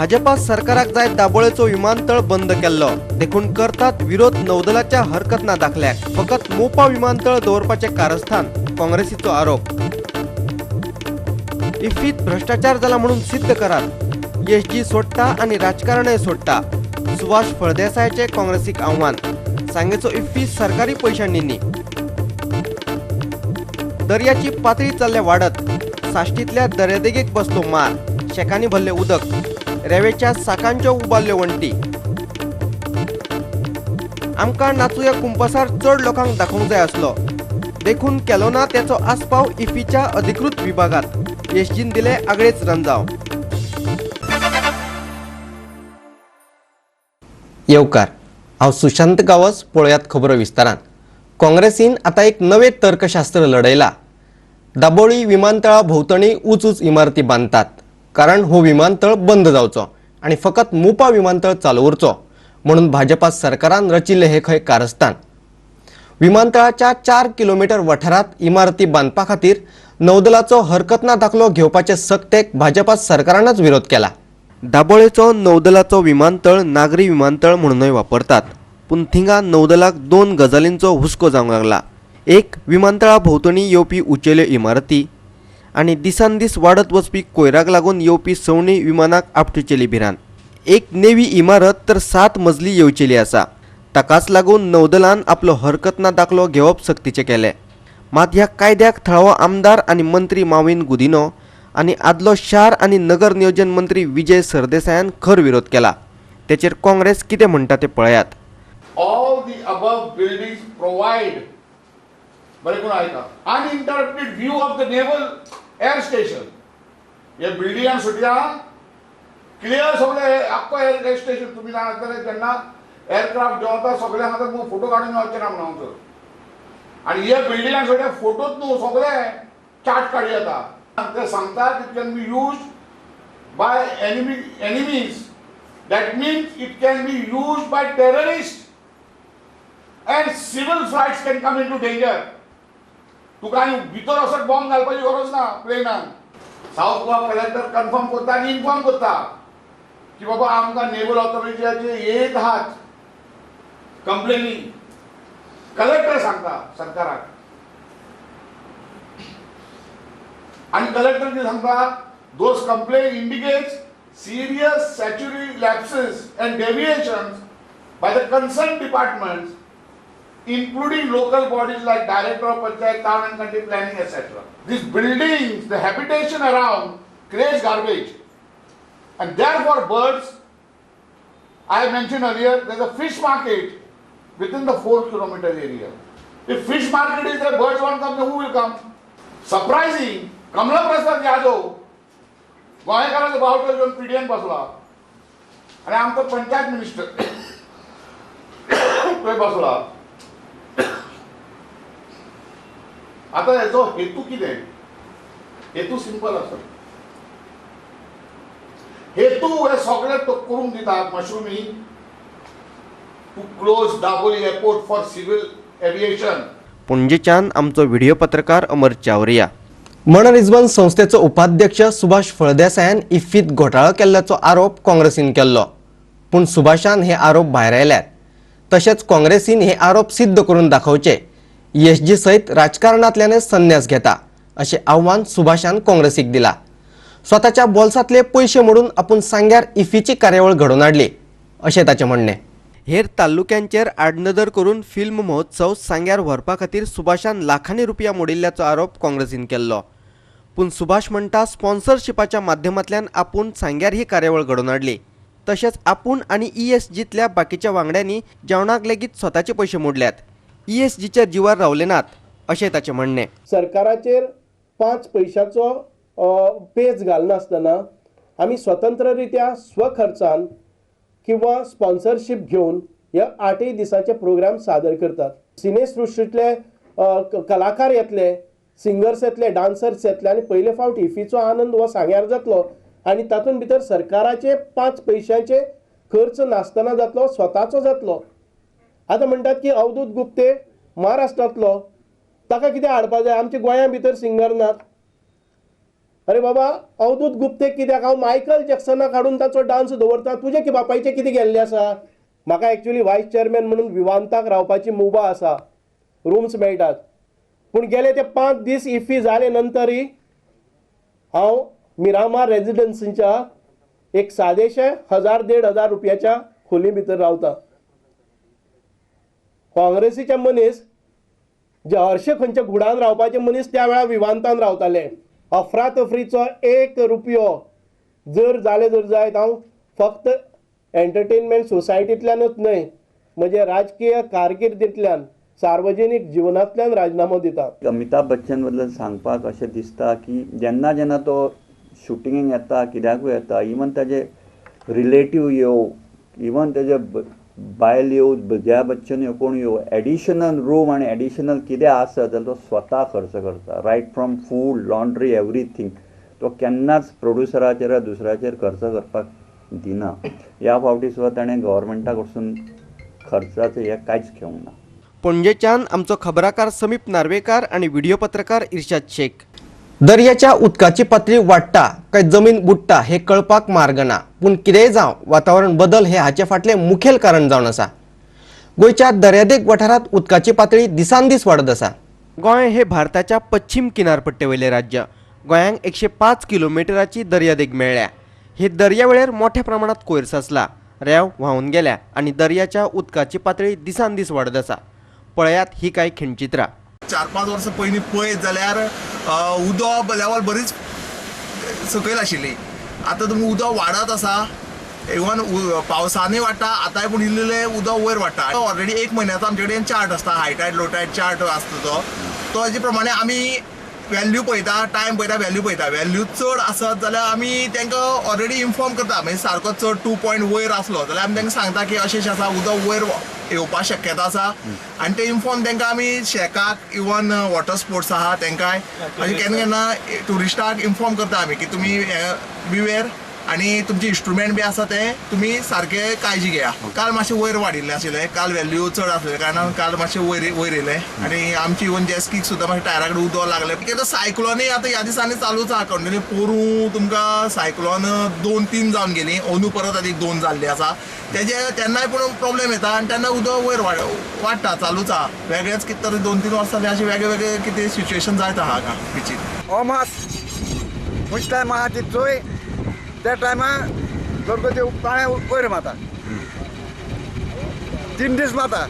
भाजपा सरकाराक जाय दाबोळेचो विमानतळ बंद केल्लो देखून करतात विरोध नौदलाच्या हरकत ना दाखल्याक. फकत मोपा विमानतळ दवरपाचे कारस्थान, काँग्रेसीचो आरोप. इफ्फीत भ्रष्टाचार जाला म्हणून सिद्ध करात, एसजी सोडटा आनी राजकारणय सोडटा, सुभाष फळदेसायाचे काँग्रेसीक आव्हान. सांगेचो इफ्फी सरकारी पयशांनी न्ही. दर्याची पातळी चल्ल्या वाडत, साश्टींतल्या दर्यादेगेक बसलो मार, शेकांनी भरले उदक, रेवेच्या साकांच्यो उबारल्यो वण्टी. आमकां नाचुया कुंपसार चड लोकांक दाखोवंक जाय आसलो देखून केलो ना त्याचो आस्पाव इफ्फीच्या अधिकृत विभागात. एसजीन दिले आगळेच रंजाव. येवकार, हांव सुशांत गांवस. पळयात खबरो विस्तारान. काँग्रेसीन आतां एक नवें तर्कशास्त्र लढयला. दाबोळी विमानतळा भोंवतणी उंच उंच इमारती बांदतात कारण हो विमानतळ बंद जावचो आनी फकत मोपा विमानतळ चालू उरचो म्हणून भाजपा सरकारान रचिल्लें हें खंय कारस्थान. विमानतळाच्या 4 किलोमीटर वाठारांत इमारती बांदपा खातीर नौदलाचो हरकत ना दाखलो घेवपाचे सक्तेक भाजपा सरकारानच विरोध केला. दाबोळेचो नौदलाचो विमानतळ नागरी विमानतळ म्हणूनय वापरतात, पूण थिंगा नौदलाक 2 गजालींचो हुस्को जावंक लागला. एक, विमानतळा भोंवतणी येवपी उंचेल्यो इमारती आनी दिसान दीस वाडत वचपी कोयराक लागून येवपी सवणी विमानाक आपटुचेली भिरांत. एक नेवी इमारत तर 7 मजली येवचेली आसा, ताकाच लागून नौदलान आपलो हरकत ना दाखलो घेवप सक्तीचें केलें. मात ह्या कायद्याक थळावो आमदार आनी मंत्री माविन गुदिनो आनी आदलो शार आनी नगर नियोजन मंत्री विजय सरदेसायान खर विरोध केला. तेचेर काँग्रेस कितें म्हणटा तें पळयात. All the above buildings provide, बरें करून आयका, uninterrupted view of the naval air station. हे बिल्डिंगान सुटया क्लियर सगळे आख्खो एअर स्टेशन. तुमी जाणा आसतले जेन्ना एअरक्राफ्ट देंवता सगळे हांगा फोटो काडून वचचे ना म्हणून हांगसर. आनी हे बिल्डिंगान सगळे फोटोच न्हू, सगळे चार्ट काडूं येता. ते सांगतात it can be used by enemies. That means it can be used by terrorist and civil flights can come into danger. तुका आनी भितर वचत बॉम्ब घालपाची गरज ना प्लेनान. सावथ गोवा कलेक्टर कन्फर्म करता आनी इन्फॉर्म करता की बाबा आमकां नेवल ऑथॉरिटीचे येत आहात कंप्लेनी. कलेक्टर सांगता सरकाराक आनी कलेक्टर कितें सांगता, those complain indicates serious statutory lapses and deviations by the concerned departments, including local bodies like Director of Panchayat, Town and Country Planning, etc. These buildings, the habitation around creates garbage. And therefore birds, I mentioned earlier, there's a fish market within the 4 kilometer area. If fish market is there, birds won't come, then who will come? Surprising, Kamla Prasad Yadav, गोंयकाराचो बावटो घेवन PDN बसला आनी आमचो panchayat minister थंय बसला. आतां हेजो हेतू कितें? हेतू सिंपल आसा. हेतू हे सगळे करूंक दितात mushrooming to close Dabolim airport for civil aviation. पणजेच्यान आमचो व्हिडिओ पत्रकार अमर चावरिया. मनरिजवण संस्थेचो उपाध्यक्ष सुभाष फळदेसायान इफ्फीत घोटाळो केल्ल्याचो आरोप काँग्रेसीन केल्लो, पूण सुभाषान हे आरोप भायरायल्यात. तशेंच काँग्रेसीन हे आरोप सिद्ध करून दाखोवचे. एसजी सयत राजकारणांतल्यानच संन्यास घेता अशें आव्हान सुभाषान काँग्रेसीक दिला. स्वताच्या बोल्सांतले पयशे मोडून आपूण सांग्यार इफ्फीची कार्यावळ घडोवन हाडली अशें ताचें म्हणणें. हेर तालुक्यांचेर आडनदर करून फिल्म महोत्सव सांग्यार व्हरपा खातीर सुभाषान लाखांनी रुपया मोडिल्ल्याचो आरोप काँग्रेसीन केल्लो, पूण सुभाष म्हणटा स्पॉन्सरशिपाच्या माध्यमांतल्यान आपूण सांग्यार ही कार्यावळ घडोवन हाडली. तशेंच आपूण आनी ESGतल्या बाकीच्या वांगड्यांनी जेवणाक लेगीत स्वताचे पयशे मोडल्यात, ESGच्या जिवार रावले नात अशें ताचें म्हणणें. सरकाराचेर 5 पयशाचो पेज घालनासतना आमी स्वतंत्ररित्या स्वखर्चान किंवा स्पॉन्सरशीप घेवन ह्या 8 दिसांचे प्रोग्राम सादर करतात. सिनेसृश्टींतले कलाकार येतले, सिंगर्स येतले, डान्सर्स येतले आनी पयले फावट इफ्फीचो आनंद हो सांग्यार जातलो आनी तातूंत भितर सरकाराचे 5 पयशांचे खर्च नासतना जातलो, स्वताचो जातलो. आतां म्हणटात की अवधूत गुप्ते महाराष्ट्रांतलो, ताका कितें हाडपा जाय? आमच्या गोंया भितर सिंगर नात. अरे बाबा, अवधूत गुप्ते कित्याक हांव मायकल जॅक्सनाक हाडून ताचो डान्स दवरता, तुजे की बापायचें कितें गेल्लें आसा? म्हाका एक्चुअली वायस चेअरमॅन म्हणून विवांताक रावपाची मुभा आसा, रुम्स मेळटात, पूण गेले ते 5 दीस इफ्फी जाले नंतरय हांव मिरामार रेजिडन्सीच्या एक सादेशे 1000 1500 रुपयाच्या खोली भितर रावता. काँग्रेसीचे मनीस जे हरशे खंयच्या घुडान रावपाचे मनीस त्या वेळार विवांतान रावताले. अफरातफरीचो 1 रुपयो जर जाले जर जायत, हांव फक्त एंटरटेनमेंट सोसायटींतल्यानूच न्हय, म्हजे राजकीय कारकिर्दींतल्यान सार्वजनीक जिवनांतल्यान राजिनामो दिता. अमिताभ बच्चन बद्दल सांगपाक अशें दिसता की जेन्ना जेन्ना तो शुटिंगेक येता, कित्याकूय येता, इवन ताजे रिलेटीव येवं, इवन ताजे बायल येवं, जया बच्चन येवं, कोण येवं, एडिशनल रूम आनी एडिशनल कितें आसत जाल्यार तो स्वता खर्च करता. Right from food, laundry, everything. तो केन्नाच प्रोड्युसराचेर दुसऱ्याचेर खर्च करपाक दिना. ह्या फावटी सुद्दां ताणें गव्हर्मेंटा कडसून खर्चाचें हें कांयच घेवंक ना. पणजेच्यान आमचो खबराकार समीप नार्वेकार आनी व्हिडिओ पत्रकार इर्शाद शेख. दर्याच्या उदकाची पातळी वाडटा काय जमीन बुडटा हे कळपाक मार्ग ना, पूण कितेंय जावं वातावरण बदल हे हाचे फाटलें मुखेल कारण जावन आसा. गोंयच्या दर्यादेग वाठारांत उदकाची पातळी दिसान दीस वाडत आसा. गोंय हे भारताच्या पश्चिम किनारपट्टे वयलें राज्य. गोंयांक 105 किलोमिटराची दर्यादेग मेळ्ळ्या. हे दर्यावेळेर मोठ्या प्रमाणात कोयर साचला, रेंव व्हांवन गेल्या आनी दर्याच्या उदकाची पातळी दिसान दीस वाडत आसा. पळयात ही कांय खिणचित्रां. 4-5 वर्सां पयलीं पळयत जाल्यार उदक लेवल बरीच सकयल आशिल्ली. आतां तुमी उदक वाडत आसा, इवन पावसानूय वाडटा, आतांय पूण इल्लें उदक वयर वाडटा. ऑलरेडी 1 म्हयन्याचो आमचे कडेन चार्ट आसता, हाय टायड लो टायड चार्ट आसता तो तो हेजे प्रमाणे आमी वेल्यू पळयता, टायम पळयता, वेल्यू पळयता. वेल्यू चड आसत जाल्यार आमी तांकां ऑलरेडी इन्फॉर्म करता. म्हणजे सारको चड 2 पॉयंट वयर आसलो जाल्यार आमी तांकां सांगता की अशें अशें आसा, उदक वयर येवपाक शक्यता आसा. आनी ते इन्फॉर्म तांकां आमी शेकाक, इवन वॉटर स्पोर्ट्स आहा तांकांय अशें केन्ना केन्ना ट्युरिस्टाक इन्फॉर्म करता आमी की तुमी बिवेर आनी तुमचे इन्स्ट्रुमेंट बी आसा ते तुमी सारके काळजी घेया. काल मातशें वयर वाडिल्लें आशिल्लें, काल वेल्यू चड आसलें कारणान काल मातशें वयर वयर येयलें आनी आमची इवन जेस्कीक सुद्दां मातशें टायरा कडेन उदक लागलें. कित्याक सायक्लोनूय आतां ह्या दिसांनी चालूच आहा कंटिन्यू. पोरूं तुमकां सायक्लोन 2-3 जावन गेली, अंदू परत आनी 2 जाल्ली आसा. तेजे तेन्नाय पूण प्रोब्लेम येता आनी तेन्ना उदक वयर वाडटा, चालूच आहा. वेगळेच कितें तरी 2-3 वर्सां जालीं अशें वेगळे वेगळे कितें सिच्युएशन जायत आहा हांगा बिचीर. हो मास खंयच्या टायमा आहा ती चोय, त्या टायमा गणपती पांय वयर माता, 3 दीस माता,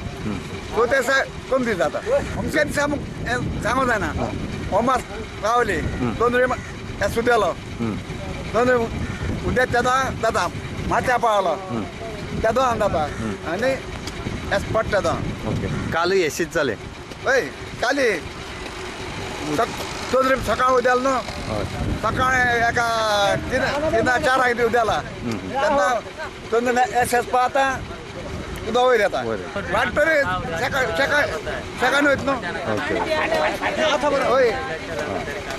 सो ते दिसा कम दीस जाता. अमके दिसा सांगू जायना. हो मास पावली 2 सुदेलो 2 उद्या तेदा जाता, माथ्या पावलो तेदो जाता आनी एस पडटा तो. कालूय एशीच जालें? हय, काली 2 सकाळ उद्याल न्हू, सकाळी एका 3-4 उद्याला तेन्ना 2 एस एस पावता, उदक वयर येता. वाडटरी सेकंड वयता न्हू. हय,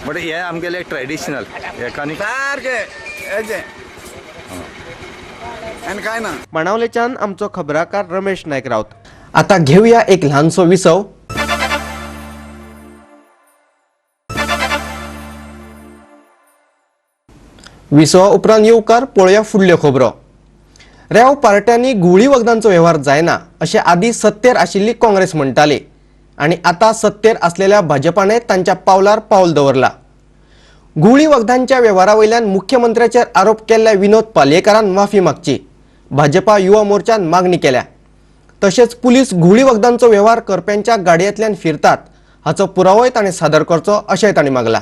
बट हे आमगेले ट्रेडिशनल हेका सारकें हेजें आनी कांय ना. बाणावलेच्यान आमचो खबराकार रमेश नायक राऊत. आता घेऊया एक ल्हानसो विसव. विसवा उपरांत येवकार पळोवया फुडल्यो खबरो. रेंव पार्ट्यांनी घुंवळी वखदांचो वेव्हार जायना अशें आदीं सत्तेर आशिल्ली काँग्रेस म्हणटाली आनी आतां सत्तेर आसलेल्या भाजपाने तांच्या पावलार पावल दवरला. घुंवळी वखदांच्या वेव्हारा वयल्यान मुख्यमंत्र्याचेर आरोप केल्ल्या विनोद पालयेकारान माफी मागची भाजपा युवा मोर्चान मागणी केल्या. तशेंच पुलीस घुंवळी वखदांचो वेव्हार करप्यांच्या गाडयेंतल्यान फिरतात हाचो पुरावोय ताणें सादर करचो अशेंय तांणी मागला.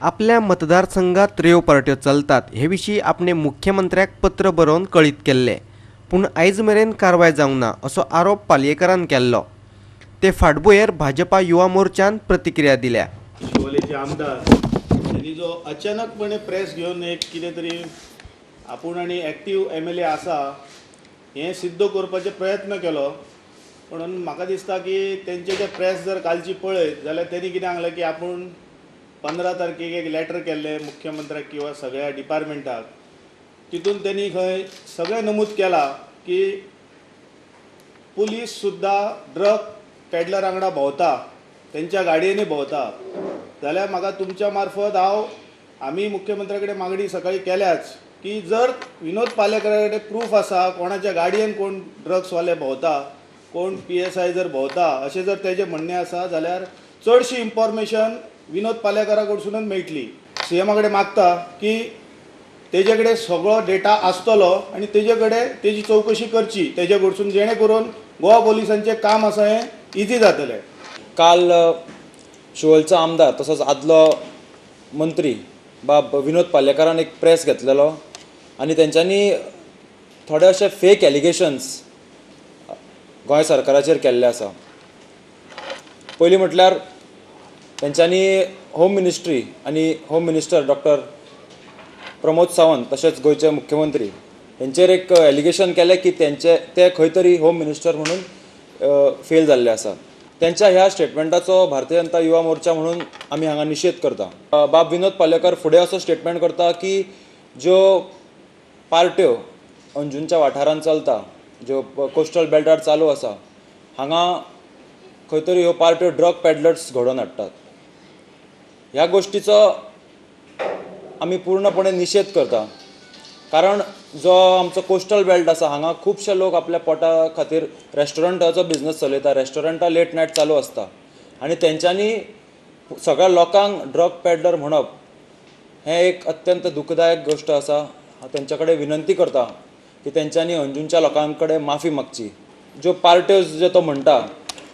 आपल्या मतदारसंघात रेव पार्ट्यो चलतात हे विशीं आपणे मुख्यमंत्र्याक पत्र बरोवन कळीत केल्लें, पूण आयज मेरेन कारवाय जावंक ना असो आरोप पालयेकारान केल्लो. ते फाटभुंयेर भाजपा युवा मोर्चान प्रतिक्रिया दिल्या. शिवोलेचे आमदार त्यांनी जो अचानकपणे प्रेस घेवन एक कितें तरी आपूण आनी एक्टीव MLA आसा हें सिद्ध करपाचे प्रयत्न केलो. पूण म्हाका दिसता की तेंचे जे प्रेस जर कालची पळयत जाल्यार तेणी कितें सांगलें की आपूण 15 तारखेक एक लेटर केल्लें मुख्यमंत्र्याक किंवा सगळ्या डिपार्टमेंटाक, तितून तेणी खंय सगळें नमूद केलां की पुलीस सुद्दां ड्रग पेडलर वांगडा भोंवता, तेंच्या गाडयेंनी भोंवता. जाल्यार म्हाका तुमच्या मार्फत हांव आमी मुख्यमंत्र्या कडेन मागणी सकाळी केल्याच की जर विनोद पालेकरा कडेन प्रूफ आसा कोणाच्या गाडयेन कोण ड्रग्सवाले भोंवता, कोण PSI जर भोंवता अशें जर तेजें म्हणणें आसा जाल्यार चडशी इन्फॉर्मेशन विनोद पालेकरा कडसूनच मेळटली. सीएमा कडेन मागता की तेजे कडेन सगळो डेटा आसतलो आनी तेजे कडेन तेजी चवकशी करची तेजे कडसून, जेणे करून गोवा पोलिसांचें काम आसा हें इजी जातलें. काल शिवोलचो आमदार तसोच आदलो मंत्री बाब विनोद पालेकारान एक प्रेस घेतलेलो आनी तेंच्यांनी थोडे अशे फेक एलिगेशन्स गोंय सरकाराचेर केल्ले आसा. पयलीं म्हटल्यार तेंच्यांनी होम मिनिस्ट्री आनी home minister doctor Pramod Sawant तशेंच गोंयचे मुख्यमंत्री हेंचेर एक एलिगेशन केलें की तेंचे ते खंय तरी होम मिनिस्टर म्हणून फेल जाल्ले आसा. तेंच्या ह्या स्टेटमेंटाचो भारतीय जनता युवा मोर्चा म्हणून आमी हांगा निशेध करता. बाब विनोद पालेकर फुडें असो स्टेटमेंट करता की ज्यो पार्ट्यो अंजुनच्या वाठारांत चलता, ज्यो कोस्टल बेल्टार चालू आसा, हांगा खंय तरी ह्यो पार्ट्यो ड्रग पॅडलर्स घडोवन हाडटात. ह्या गोश्टीचो आमी पूर्णपणे निशेध करता, कारण जो आमचो कोस्टल बेल्ट आसा हांगा खुबशे लोक आपल्या पोटा खातीर रेस्टॉरंटाचो बिजनस चलयता. रेस्टॉरंटां लेट नायट चालू आसता आनी तेंच्यांनी सगळ्या लोकांक ड्रग पॅडलर म्हणप हें एक अत्यंत दुखदायक गोश्ट आसा. हांव तेंच्या कडेन विनंती करता की तेंच्यांनी अंजुनच्या लोकां कडेन माफी मागची. ज्यो पार्ट्यो ज्यो तो म्हणटा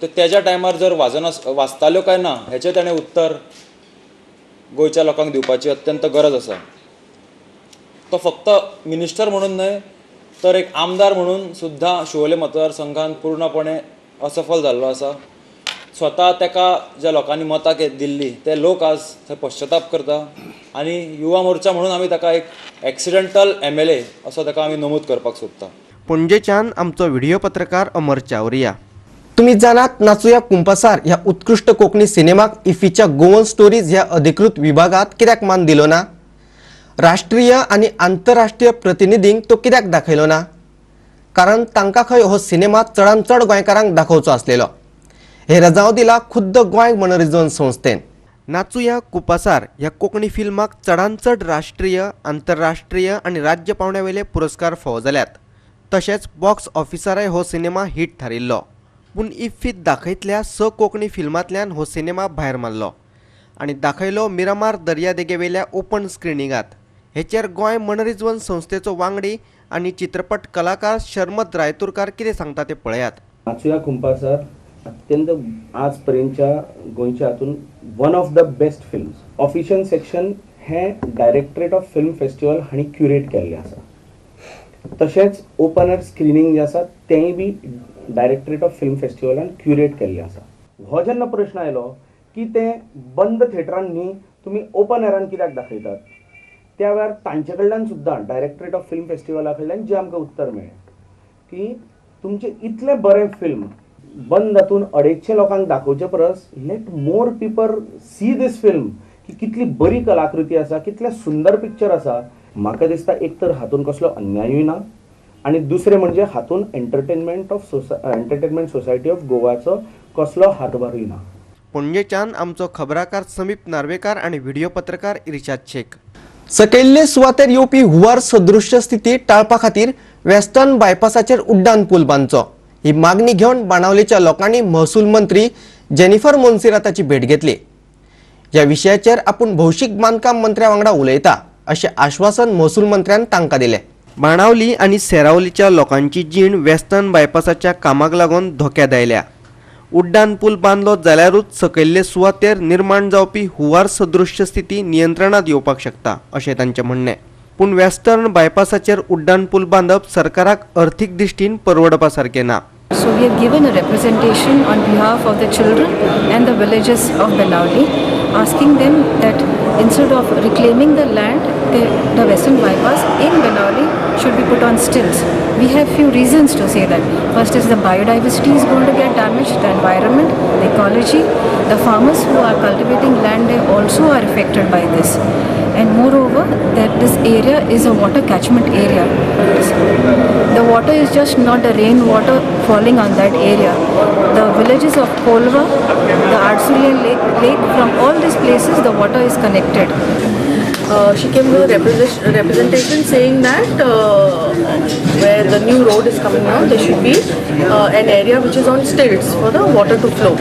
त्यो तेज्या टायमार जर वाजताल्यो काय ना हेचें ताणें उत्तर गोंयच्या लोकांक दिवपाची अत्यंत गरज आसा. तो फक्त मिनिस्टर म्हणून न्हय तर एक आमदार म्हणून सुद्दां शिवोले मतदारसंघान पूर्णपणे असफल जाल्लो आसा. स्वता ताका ज्या लोकांनी मतां दिल्ली ते लोक आज थंय पश्चाताप करता आनी युवा मोर्चा म्हणून आमी ताका एक एक्सिडेंटल MLA असो ताका आमी नमूद करपाक सोदता. पणजेच्यान आमचो व्हिडिओ पत्रकार अमर चावरिया. तुमी जाणात नाचुया कुंपासार ह्या उत्कृश्ट कोंकणी सिनेमाक इफ्फीच्या गोवन स्टोरीज ह्या अधिकृत विभागात कित्याक मान दिलो ना? राष्ट्रीय आनी आंतरराष्ट्रीय प्रतिनिधींक तो कित्याक दाखयलो ना? कारण तांकां खंय हो सिनेमा चडान चड गोंयकारांक दाखोवचो आसलेलो. हे रजाव दिला खुद्द गोंय मनरिजवण संस्थेन. नाचुया कुपासार ह्या कोंकणी फिल्माक चडान चड राष्ट्रीय, आंतरराष्ट्रीय आनी राज्य पावंड्या वयले पुरस्कार फावो जाल्यात. तशेंच बॉक्स ऑफिसारय हो सिनेमा हिट थारिल्लो. पूण इफ्फीत दाखयतल्या 6 कोंकणी फिल्मांतल्यान हो सिनेमा भायर मारलो आनी दाखयलो मिरामार दर्यादेगेवेल्या ओपन स्क्रिनिंगात. हेचेर गोंय मनरिजवण संस्थेचो वांगडी आनी चित्रपट कलाकार शर्मद रायतुरकार कितें सांगता ते पळयात. नाचुया कुंपासार अत्यंत आजपर्यंतच्या गोंयच्या हातून one of the best films. Official section हें डायरेक्टरेट ऑफ फिल्म फेस्टिवल हांणी क्युरेट केल्लें आसा. तशेंच ओपन एर स्क्रिनींग जें आसा तेंय बी डायरेक्टरेट ऑफ फिल्म फेस्टिवलान क्युरेट केल्लें आसा. हो जेन्ना प्रश्न आयलो की तें बंद थिएटरान न्ही तुमी ओपन एरान कित्याक दाखयतात, त्या वेळार तांचे कडल्यान सुद्दां डायरेक्टरेट ऑफ फिल्म फेस्टिवला कडल्यान जें आमकां उत्तर मेळ्ळें की तुमचें इतलें बरें फिल्म बंद हातून 250 लोकांक दाखोवचे परस let more people see this film की कितली बरी कलाकृती आसा, कितलें सुंदर पिक्चर आसा. म्हाका दिसता एक तर हातून कसलो अन्यायूय ना आनी दुसरें म्हणजे हातून एंटरटेनमेंट सोसायटी ऑफ गोवाचो कसलो हातभारूय ना. पणजेच्यान आमचो खबराकार समीप नार्वेकार आनी व्हिडिओ पत्रकार इर्शाद शेख. सकयल्ले सुवातेर येवपी हुंवार सदृश्य स्थिती टाळपा खातीर वेस्टर्न बायपासाचेर उड्डाण पूल बांदचो ही मागणी घेवन बाणावलेच्या लोकांनी महसूल मंत्री जेनिफर मोन्सेराताची भेट घेतली. ह्या विशयाचेर आपूण भौशीक बांदकाम मंत्र्या वांगडा उलयता अशें आश्वासन महसूल मंत्र्यान तांकां दिलें. बाणावली आनी सेरावलीच्या लोकांची जीण वेस्टर्न बायपासाच्या कामाक लागून धोक्यात आयल्या. उड्डाण पूल बांदलो जाल्यारूच सकयल्ले सुवातेर निर्माण जावपी हुंवार सदृश्य स्थिती नियंत्रणात येवपाक शकता अशें तांचें म्हणणें. पूण वेस्टर्न बायपासाचेर उड्डाण पूल बांदप सरकाराक अर्थीक दृश्टीन परवडपा सारकें ना. So we have given a representation on behalf of the children and the villages of Benaulim, asking them that instead of reclaiming the land, the Western Bypass in Benaulim should be put on stilts. We have few reasons to say that. First is the biodiversity is going to get damaged, the environment, the ecology, the farmers who are cultivating land, they also are affected by this. And moreover, that this area is a water catchment area. The water is just not the rainwater falling on that area. The villages of Kolva, the Arsulia lake, from all these places the water is connected. She came with a representation saying that where the new road is coming now, there should be an area which is on stilts for the water to flow.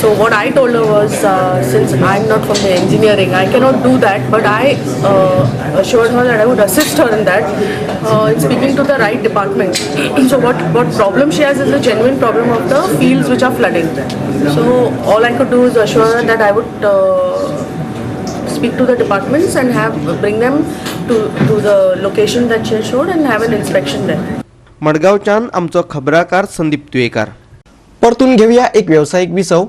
So what I told her was, since I'm not from the engineering, I cannot do that, but I assured her that I would assist her in that, in speaking to the right department. So what problem she has is a genuine problem of the fields which are flooding. So all I could do is assure her that I would speak to the departments and have bring them to the location that she showed and have an inspection there. मडगांवच्यान आमचो खबराकार संदीप तुयेकार. परतून घेवया एक वेवसायीक विसव.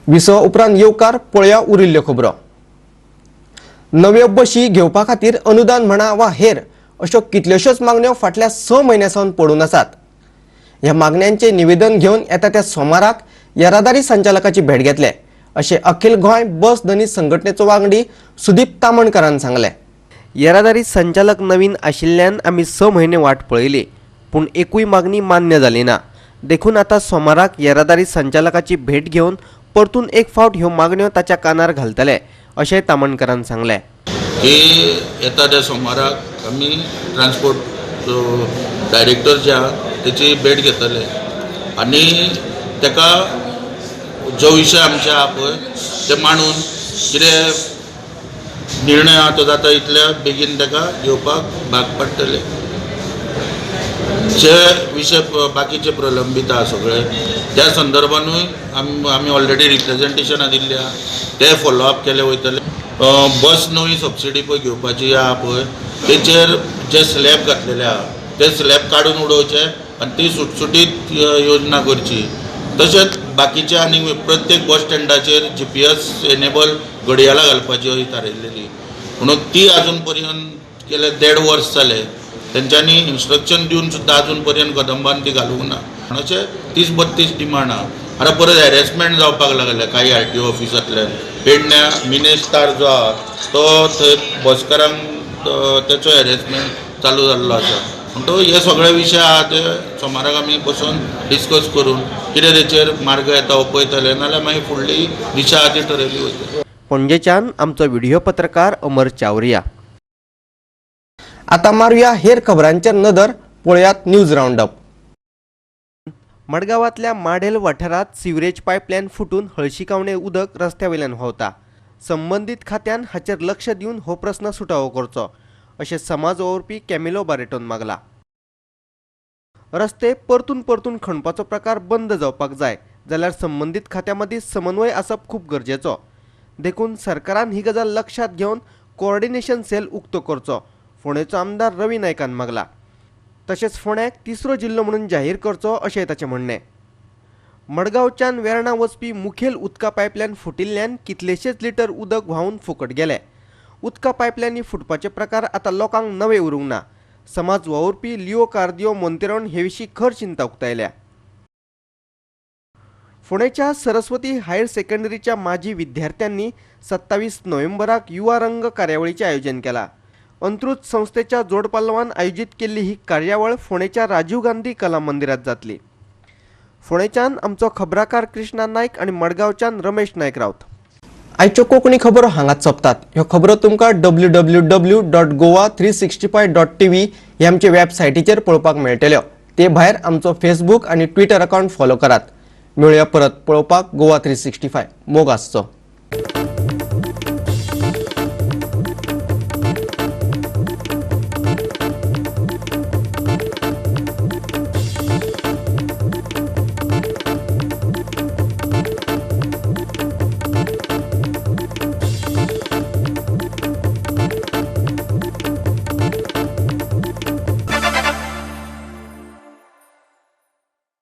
विसवा उपरांत येवकार पळया उरिल्ल्यो खबरो. नव्यो बशी घेवपा खातीर अनुदान म्हणा वा हेर अश्यो कितल्योश्योच मागण्यो फाटल्या 6 म्हयन्यां सावन पडून आसात. ह्या मागण्यांचें निवेदन घेवन येता त्या सोमाराक येरादारी संचालकाची भेट घेतले अशें अखिल गोंय बस धनी संघटनेचो वांगडी सुदीप तामणकारान सांगलें. येरादारी संचालक नवीन आशिल्ल्यान आमी 6 म्हयने वाट पळयली, पूण एकूय मागणी मान्य जाली ना. देखून आतां सोमाराक येरादारी संचालकाची भेट घेवन परतून एक फावट ह्यो मागण्यो ताच्या कानार घालतले अशें तामणकारान सांगलें. की येता त्या सोमाराक आमी ट्रान्सपोर्ट डायरेक्टर जे आहा तेची भेट घेतले आनी तेका जो विशय आमचे आहा पळय ते मांडून कितें निर्णय आहा तो जाता इतल्या बेगीन तेका घेवपाक भाग पडटले. जे विशय बाकीचे प्रलंबीत आहा सगळे त्या संदर्भानूय आमी ऑलरेडी रिप्रेजेंटेशनां दिल्ली आहा, ते फॉलोअप केले वयतले. बस नवी सबसिडी पळय घेवपाची आहा पळय तेचेर जे स्लॅब घातलेले आहा ते स्लॅब काडून उडोवचे आनी ती सुटसुटीत योजना करची. तशेंच बाकीचे आनी प्रत्येक बस स्टँडाचेर GPS enable घडयाळां घालपाची अशी थारायलेली, म्हणून ती आजून पर्यंत गेले 1.5 वर्स जाले तेंच्यांनी इन्स्ट्रक्शन दिवन सुद्दां आजून पर्यंत कदंबान ती घालूंक ना. अशें 30-32 डिमांड आहा. आतां परत हॅरेसमेंट जावपाक लागले काही RTO ऑफिसांतल्यान. पेडण्या मिनेश तार जो आहा तो थंय बसकारांक तेचो हॅरेसमेंट चालू जाल्लो आसा. म्हणटकूच हे सगळे विशय आहा ते सोमाराक आमी बसून डिस्कस करून कितें तेचेर मार्ग येता हो पळयतले, नाजाल्यार मागीर फुडली दिशा आहा ती ठरयली वयतली. पणजेच्यान आमचो व्हिडिओ पत्रकार अमर चावरिया. आतां मारुया हेर खबरांचेर नदर, पळयात न्यूज रावंडअप. मडगांवांतल्या माडेल वाठारांत सिवरेज पायपलायन फुटून हळशिकावणें उदक रस्त्या वयल्यान व्हांवता. संबंदीत खात्यान हाचेर लक्ष दिवन हो प्रस्न सुटावो करचो अशें समाज वावुरपी कॅमिलो बारेटोन मागला. रस्ते परतून परतून खणपाचो प्रकार बंद जावपाक जाय जाल्यार संबंदीत खात्या मदीं समन्वय आसप खूब गरजेचो. देखून सरकारान ही गजाल लक्षांत घेवन कोऑर्डिनेशन सेल उक्तो करचो फोंडेचो आमदार रवी नायकान मागला. तशेंच फोंड्याक तिसरो जिल्लो म्हणून जाहीर करचो अशें ताचें म्हणणें. मडगांवच्यान वेर्णा वचपी मुखेल उदका पायपलायन फुटिल्ल्यान कितलेशेच लिटर उदक व्हांवून फुकट गेले. उदका पायपलायनी फुटपाचे प्रकार आतां लोकांक नवे उरूंक ना. समाज वावुरपी लिओ कार्दियो मोंतेरोन हे विशीं खर चिंता उक्तायल्या. फोंडेच्या सरस्वती हायर सेकंडरीच्या माजी विद्यार्थ्यांनी 27 नोव्हेंबराक युवा रंग कार्यावळीचें आयोजन केलां. अंत्रुज संस्थेच्या जोडपालवान आयोजीत केल्ली ही कार्यावळ फोंडेच्या राजीव गांधी कला मंदिरात जातली. फोंडेच्यान आमचो खबराकार कृष्णा नायक आनी मडगांवच्यान रमेश नायक रावत. आयच्यो कोंकणी खबरो हांगाच सोंपतात. ह्यो खबरो तुमकां www.goa365.tv ह्या आमचे वेबसायटीचेर पळोवपाक मेळटल्यो. ते भायर आमचो फेसबूक आनी ट्विटर अकावंट फॉलो करात. मेळुया परत पळोवपाक गोवा 365. मोग आसचो.